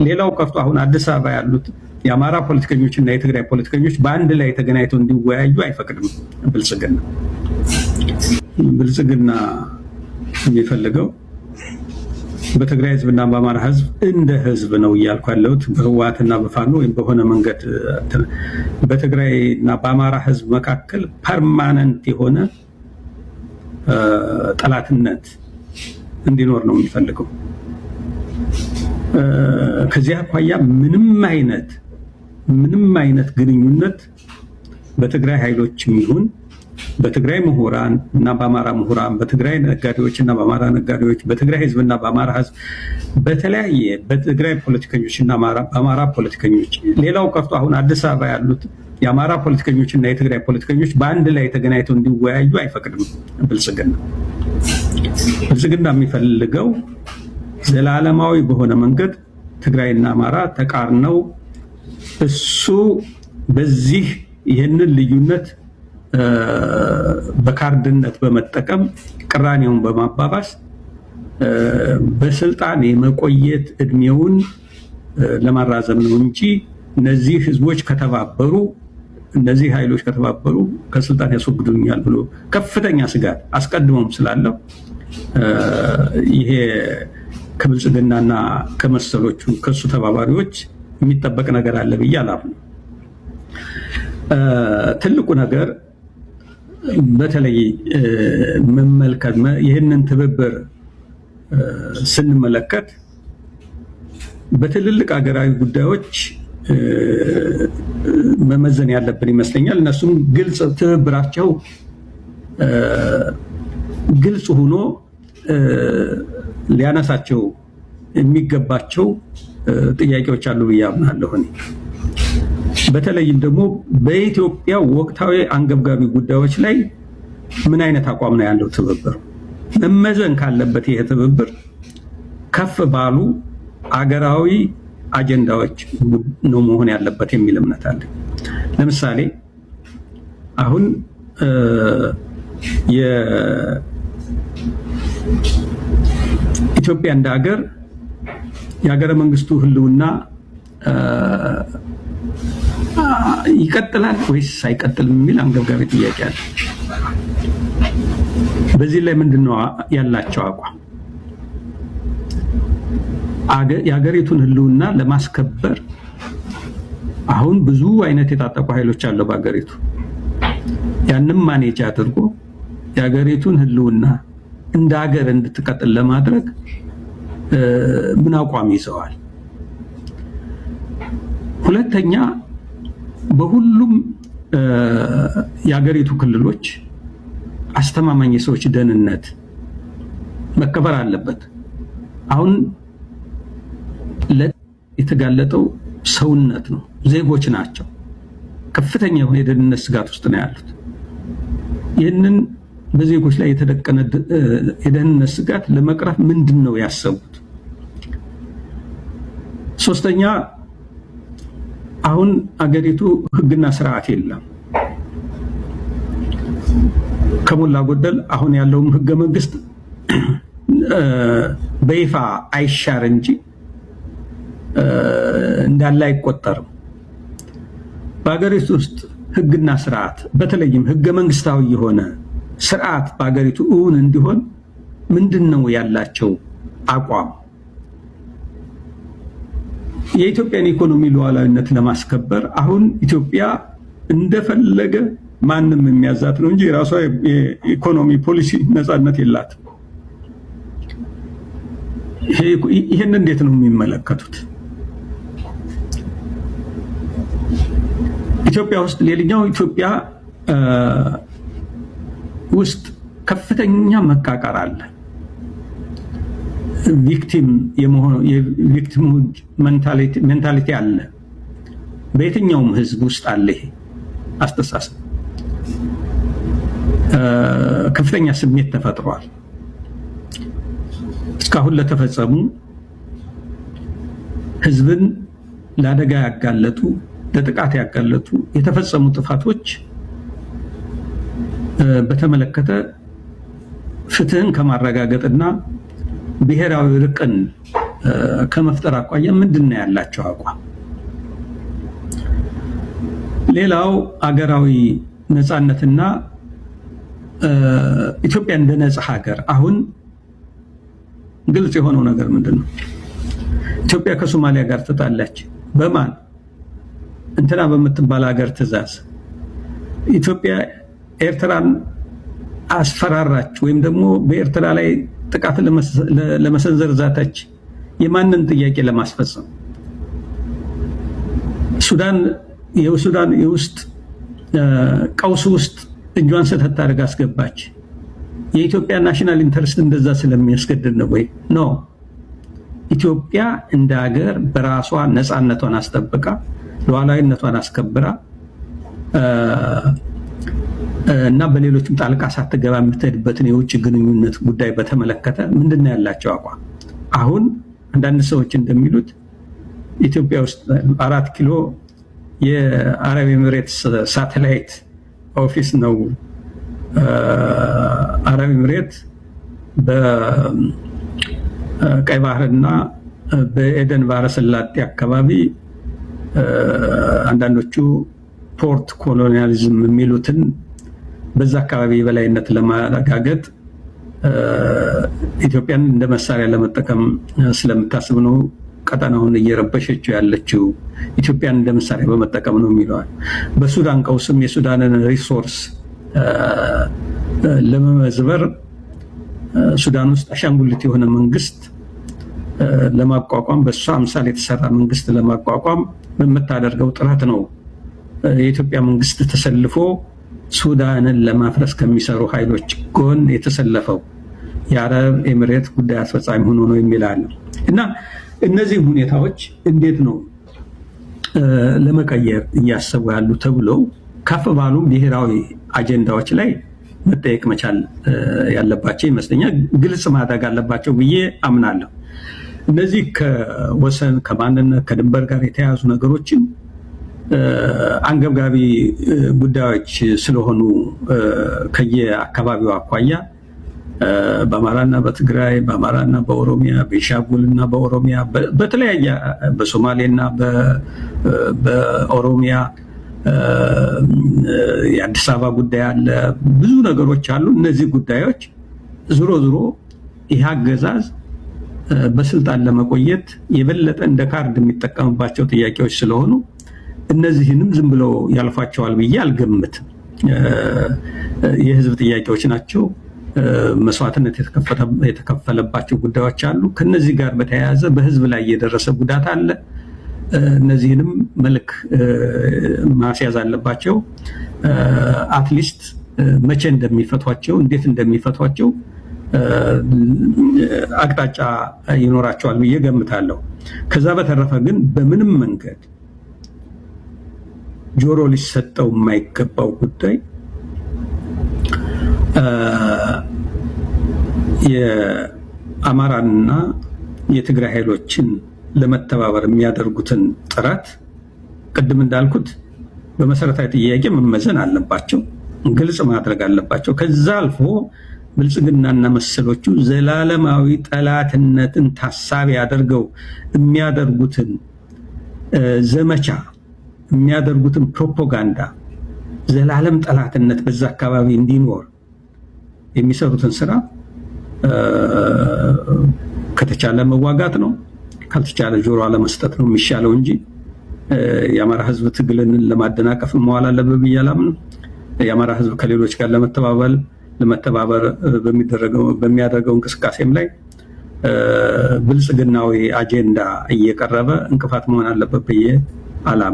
ሌላው ቀርቶ አሁን አዲስ አበባ ያሉት የአማራ ፖለቲከኞች እና የትግራይ ፖለቲከኞች በአንድ ላይ ተገናኝተው እንዲወያዩ አይፈቅድም ብልጽግና። ብልጽግና የሚፈልገው በትግራይ ህዝብና በአማራ ህዝብ እንደ ህዝብ ነው እያልኩ ያለሁት፣ በህወሓትና በፋኖ ወይም በሆነ መንገድ በትግራይና በአማራ ህዝብ መካከል permanent የሆነ ጠላትነት እንዲኖር ነው የሚፈልገው። ከዚህ አኳያ ምንም አይነት ግንኙነት በትግራይ ኃይሎችም ይሁን በትግራይ ምሁራን እና በአማራ ምሁራን፣ በትግራይ ነጋዴዎች እና በአማራ ነጋዴዎች፣ በትግራይ ህዝብ እና በአማራ ህዝብ፣ በተለያየ በትግራይ ፖለቲከኞች እና በአማራ ፖለቲከኞች፣ ሌላው ቀርቶ አሁን አዲስ አበባ ያሉት የአማራ ፖለቲከኞች እና የትግራይ ፖለቲከኞች በአንድ ላይ ተገናኝተው እንዲወያዩ አይፈቅድም ብልጽግና። ብልጽግና የሚፈልገው ዘላለማዊ በሆነ መንገድ ትግራይና አማራ ተቃርነው እሱ በዚህ ይህንን ልዩነት በካርድነት በመጠቀም ቅራኔውን በማባባስ በስልጣን የመቆየት እድሜውን ለማራዘም ነው እንጂ እነዚህ ህዝቦች ከተባበሩ፣ እነዚህ ኃይሎች ከተባበሩ ከስልጣን ያስወግዱኛል ብሎ ከፍተኛ ስጋት አስቀድሞም ስላለው ይሄ ከብልጽግናና ከመሰሎቹ ከሱ ተባባሪዎች የሚጠበቅ ነገር አለ ብዬ አላምንም። ትልቁ ነገር በተለይ መመልከት ይህንን ትብብር ስንመለከት በትልልቅ ሀገራዊ ጉዳዮች መመዘን ያለብን ይመስለኛል። እነሱም ግልጽ ትብብራቸው ግልጽ ሆኖ ሊያነሳቸው የሚገባቸው ጥያቄዎች አሉ ብዬ አምናለሁ እኔ። በተለይም ደግሞ በኢትዮጵያ ወቅታዊ አንገብጋቢ ጉዳዮች ላይ ምን አይነት አቋም ነው ያለው ትብብር? መመዘን ካለበት ይሄ ትብብር ከፍ ባሉ አገራዊ አጀንዳዎች ነው መሆን ያለበት የሚል እምነት አለ። ለምሳሌ አሁን የኢትዮጵያ እንደ ሀገር የሀገረ መንግስቱ ህልውና ይቀጥላል ወይስ አይቀጥልም የሚል አንገብጋቢ ጥያቄ አለ። በዚህ ላይ ምንድን ነው ያላቸው አቋም? የሀገሪቱን ህልውና ለማስከበር አሁን ብዙ አይነት የታጠቁ ኃይሎች አሉ በሀገሪቱ። ያንም manage አድርጎ የሀገሪቱን ህልውና እንደ ሀገር እንድትቀጥል ለማድረግ ምን አቋም ይዘዋል? ሁለተኛ፣ በሁሉም የሀገሪቱ ክልሎች አስተማማኝ የሰዎች ደህንነት መከበር አለበት። አሁን የተጋለጠው ሰውነት ነው፣ ዜጎች ናቸው። ከፍተኛ የሆነ የደህንነት ስጋት ውስጥ ነው ያሉት። ይህንን በዜጎች ላይ የተደቀነ የደህንነት ስጋት ለመቅረፍ ምንድን ነው ያሰቡት? ሶስተኛ፣ አሁን አገሪቱ ህግና ስርዓት የለም። ከሞላ ጎደል አሁን ያለውም ህገ መንግስት በይፋ አይሻር እንጂ እንዳለ አይቆጠርም። በሀገሪቱ ውስጥ ህግና ስርዓት፣ በተለይም ህገ መንግስታዊ የሆነ ስርዓት በሀገሪቱ እውን እንዲሆን ምንድን ነው ያላቸው አቋም? የኢትዮጵያን ኢኮኖሚ ሉዓላዊነት ለማስከበር አሁን ኢትዮጵያ እንደፈለገ ማንም የሚያዛት ነው እንጂ የራሷ የኢኮኖሚ ፖሊሲ ነፃነት የላትም። ይህን እንዴት ነው የሚመለከቱት? ኢትዮጵያ ውስጥ ሌላኛው ኢትዮጵያ ውስጥ ከፍተኛ መቃቃር አለ። Victim የ victim mentality አለ። በየትኛውም ህዝብ ውስጥ አለ ይሄ አስተሳሰብ። ከፍተኛ ስሜት ተፈጥሯል። እስካሁን ለተፈጸሙ ህዝብን ለአደጋ ያጋለጡ፣ ለጥቃት ያጋለጡ የተፈጸሙ ጥፋቶች በተመለከተ ፍትህን ከማረጋገጥና ብሔራዊ እርቅን ከመፍጠር አኳያ ምንድን ነው ያላቸው አቋም? ሌላው አገራዊ ነፃነትና ኢትዮጵያ እንደ ነፃ ሀገር አሁን ግልጽ የሆነው ነገር ምንድን ነው? ኢትዮጵያ ከሶማሊያ ጋር ተጣላች። በማን? እንትና በምትባል ሀገር ትዕዛዝ። ኢትዮጵያ ኤርትራን አስፈራራች ወይም ደግሞ በኤርትራ ላይ ጥቃት ለመሰንዘር ዛተች። የማንን ጥያቄ ለማስፈጸም? ሱዳን የሱዳን የውስጥ ቀውስ ውስጥ እጇን ሰተት አድርጋ አስገባች። የኢትዮጵያ national interest እንደዛ ስለሚያስገድድ ነው ወይ? No። ኢትዮጵያ እንደ ሀገር በራሷ ነፃነቷን አስጠብቃ፣ ሉዓላዊነቷን አስከብራ እና በሌሎችም ጣልቃ ሳትገባ የምትሄድበትን የውጭ ግንኙነት ጉዳይ በተመለከተ ምንድን ነው ያላቸው አቋም? አሁን አንዳንድ ሰዎች እንደሚሉት ኢትዮጵያ ውስጥ 4 ኪሎ የአረብ ኤሚሬትስ satellite office ነው። አረብ ኤሚሬት በቀይ ባህርና በኤደን ባህረ ሰላጤ አካባቢ አንዳንዶቹ port colonialism የሚሉትን በዛ አካባቢ የበላይነት ለማረጋገጥ ኢትዮጵያን እንደ መሳሪያ ለመጠቀም ስለምታስብ ነው ቀጠናውን እየረበሸችው ያለችው፣ ኢትዮጵያን እንደ መሳሪያ በመጠቀም ነው የሚለዋል። በሱዳን ቀውስም የሱዳንን resource ለመመዝበር፣ ሱዳን ውስጥ አሻንጉሊት የሆነ መንግስት ለማቋቋም፣ በእሷ አምሳል የተሰራ መንግስት ለማቋቋም በምታደርገው ጥረት ነው የኢትዮጵያ መንግስት ተሰልፎ ሱዳንን ለማፍረስ ከሚሰሩ ኃይሎች ጎን የተሰለፈው፣ የአረብ ኤሚሬት ጉዳይ አስፈጻሚ ሆኖ ነው የሚል አለ። እና እነዚህ ሁኔታዎች እንዴት ነው ለመቀየር እያሰቡ ያሉ ተብለው ከፍ ባሉ ብሔራዊ አጀንዳዎች ላይ መጠየቅ መቻል ያለባቸው ይመስለኛል። ግልጽ ማድረግ አለባቸው ብዬ አምናለሁ። እነዚህ ከወሰን፣ ከማንነት፣ ከድንበር ጋር የተያያዙ ነገሮችን አንገብጋቢ ጉዳዮች ስለሆኑ ከየአካባቢው አኳያ በአማራና በትግራይ፣ በአማራና በኦሮሚያ፣ ቤንሻንጉልና በኦሮሚያ፣ በተለያየ በሶማሌና በኦሮሚያ የአዲስ አበባ ጉዳይ አለ። ብዙ ነገሮች አሉ። እነዚህ ጉዳዮች ዞሮ ዞሮ ይህ አገዛዝ በስልጣን ለመቆየት የበለጠ እንደ ካርድ የሚጠቀምባቸው ጥያቄዎች ስለሆኑ እነዚህንም ዝም ብለው ያልፏቸዋል ብዬ አልገምትም። የህዝብ ጥያቄዎች ናቸው። መስዋዕትነት የተከፈለባቸው ጉዳዮች አሉ። ከነዚህ ጋር በተያያዘ በህዝብ ላይ የደረሰ ጉዳት አለ። እነዚህንም መልክ ማስያዝ አለባቸው። At least መቼ እንደሚፈቷቸው፣ እንዴት እንደሚፈቷቸው አቅጣጫ ይኖራቸዋል ብዬ ገምታለሁ። ከዛ በተረፈ ግን በምንም መንገድ ጆሮ ሊሰጠው የማይገባው ጉዳይ የአማራና የትግራይ ኃይሎችን ለመተባበር የሚያደርጉትን ጥረት ቅድም እንዳልኩት በመሰረታዊ ጥያቄ መመዘን አለባቸው፣ ግልጽ ማድረግ አለባቸው። ከዛ አልፎ ብልጽግናና መሰሎቹ ዘላለማዊ ጠላትነትን ታሳቢ አድርገው የሚያደርጉትን ዘመቻ፣ የሚያደርጉትን ፕሮፓጋንዳ፣ ዘላለም ጠላትነት በዛ አካባቢ እንዲኖር የሚሰሩትን ስራ ከተቻለ መዋጋት ነው፣ ካልተቻለ ጆሮ አለመስጠት ነው የሚሻለው እንጂ የአማራ ሕዝብ ትግልን ለማደናቀፍ መዋል አለበት ብዬ አላምንም። የአማራ ሕዝብ ከሌሎች ጋር ለመተባበር በሚያደርገው እንቅስቃሴም ላይ ብልጽግናዊ አጀንዳ እየቀረበ እንቅፋት መሆን አለበት ብዬ አላምንም።